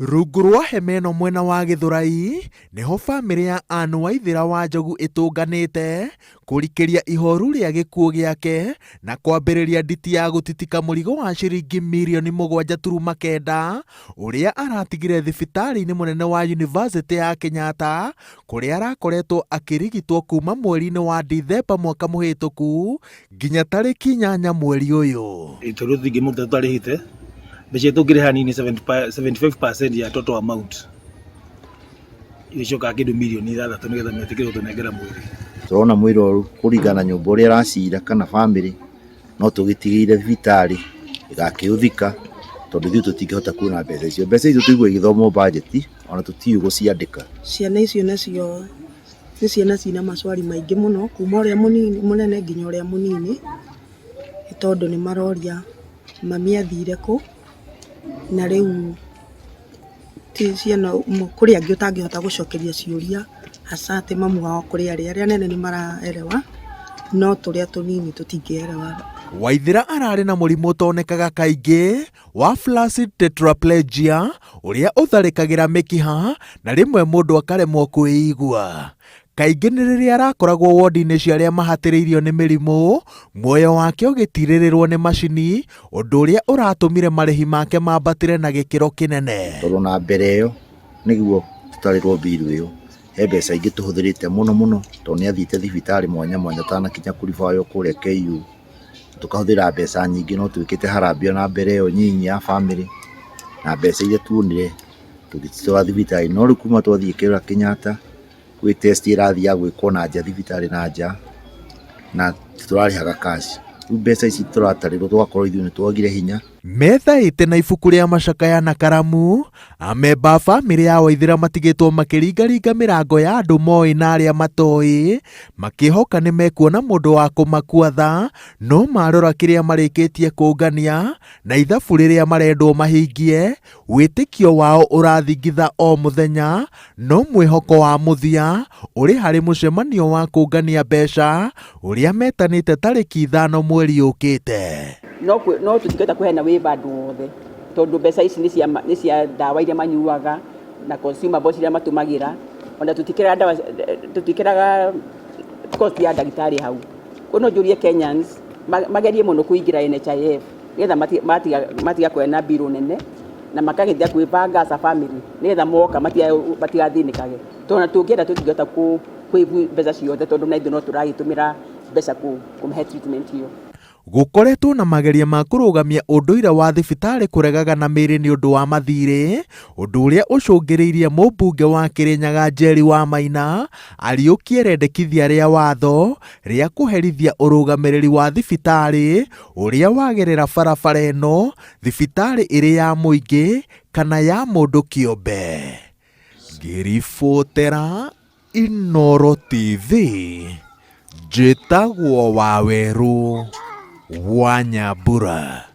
Rungu rwa hema ĩno mwena wa Gĩthũrai nĩho bamĩrĩ ya Anne Waithĩra wa Njogu ĩtũnganĩte kũrikĩria ihoru rĩa gĩkuũ gĩake na kwambĩrĩria nditi ya gũtitika mũrigo wa ciringi mirioni 7.9 ũrĩa aratigire thibitarĩ-inĩ mũnene wa yunivasĩtĩ ya Kenyatta kũrĩa arakoretwo akĩrigitwo kuma mweri-inĩ wa Dithemba mwaka mũhĩtũku nginya tarĩki 8 mweri ũyũ. Tondũ tũtingĩmũruta tũtarĩhĩte, mbeca iria tũngĩrĩha nini 75% ya total amount icokaga kĩndũ mirioni 6 nĩgetha metĩkĩre gũtũnengera mwĩrĩ. Tũrona mũira ũyũ kũringana na nyũmba ũrĩa ĩracira kana bamĩrĩ no tũgĩtigĩire thibitarĩ ĩgakĩũthika tondũ ithuĩ tũtingĩhota kuona mbeca icio. Mbeca icio tũiguaga igĩthomwo mbanjeti ona tũtiũĩ gũciandĩka. Ciana icio nacio nĩ ciana ciĩna maswali maingĩ mũno kuma ũrĩa mũnini mũnene nginya ũrĩa mũnini, nĩ tondũ nĩ maroria mami athire kũ, na rĩu ti ciana kũrĩ angĩ ũtangĩhota gũcokeria ciũria hasa atĩ mamu wao kũrĩ arĩ, arĩa anene nĩ maraerewa no tũrĩa tũnini tũtingĩerewa. Waithĩra ararĩ na mũrimũ ũtonekaga kaingĩ wa flaccid tetraplegia ũrĩa ũtharĩkagĩra mĩkiha na rĩmwe mũndũ akaremwo kwĩigua. Kaingĩ nĩ rĩrĩa arakoragwo wondi-inĩ cia arĩa mahatĩrĩirio nĩ mĩrimũ, muoyo wake ũgĩtirĩrĩrwo nĩ macini, ũndũ ũrĩa ũratũmire marĩhi make mambatĩre na gĩkĩro kĩnene. Tondũ na mbere ĩyo nĩguo tũtarĩrwo mbiru ĩyo, he mbeca ingĩ tũhũthĩrĩte mũno mũno tondũ nĩ athiĩte thibitarĩ mwanya mwanya atanakinya kũribaywo kũrĩa KU. Tũkahũthĩra mbeca nyingĩ no twĩkĩte harambee ona mbere ĩyo nyinyi ya bamĩrĩ na mbeca iria tuonire tũgĩcitwara thibitarĩ. No rĩu kuma twathiĩ kĩrĩa Kenyatta gwĩ test ĩrathiaga gwĩkwo na nja thibitarĩ na nja na tũrarĩhaga cash. Rĩu mbeca ici tũratarĩrwo tũgakorwo ithuĩ nĩ twagire hinya. Methaĩte na ibuku rĩa macakaya na karamu, amemba a bamĩrĩ ya Waithĩra matigĩtwo makĩringaringa mĩrango ya andũ moĩ na arĩa matoĩ, makĩhoka nĩ mekuona mũndũ wa kũmakua tha, no marora kĩrĩa marĩkĩtie kũngania na ithabu rĩrĩa marendwo mahingie, Wĩtĩkio wao ũrathingitha o mũthenya, no mwĩhoko wa mũthia ũrĩ harĩ mũcemanio wa kũngania mbeca ũrĩa metanĩte tarĩki 5 mweri ũkĩte. No no tũtingĩhota kũheana waiver andũ othe tondũ mbeca ici nĩ cia nĩ cia ndawa iria manyuaga na consumables iria matũmagĩra ona tũtikĩraga ndawa tũtikĩraga cost ya ndagĩtarĩ hau. Koguo no njũrie Kenyans magerie mũno kũingĩra NHIF. Nĩgetha matiga kũheana mbirũ nene na makageria kwĩbanga as a family nĩgetha moka matigathĩnĩkage. Tondũ ona tũngĩenda tũtingĩhota kũĩbu mbeca ciothe tondũ na ithuĩ no tũragĩtũmĩra mbeca kũmahe treatment ĩyo. Gũkoretwo na mageria ma kũrũgamia ũndũire wa thibitarĩ kũregaga na mĩĩrĩ nĩ ũndũ wa mathiirĩ, ũndũ ũrĩa ũcũngĩrĩirie mũmbunge wa Kĩrĩnyaga Njeri wa Maina ariũkie rĩendekithia rĩa watho rĩa kũherithia ũrũgamĩrĩri wa thibitarĩ ũrĩa wagerera barabara ĩno, thibitarĩ ĩrĩ ya mũingĩ kana ya mũndũ kĩũmbe. Ngĩribotera Inooro TV, njĩtagwo Wawerũ wa Nyambura.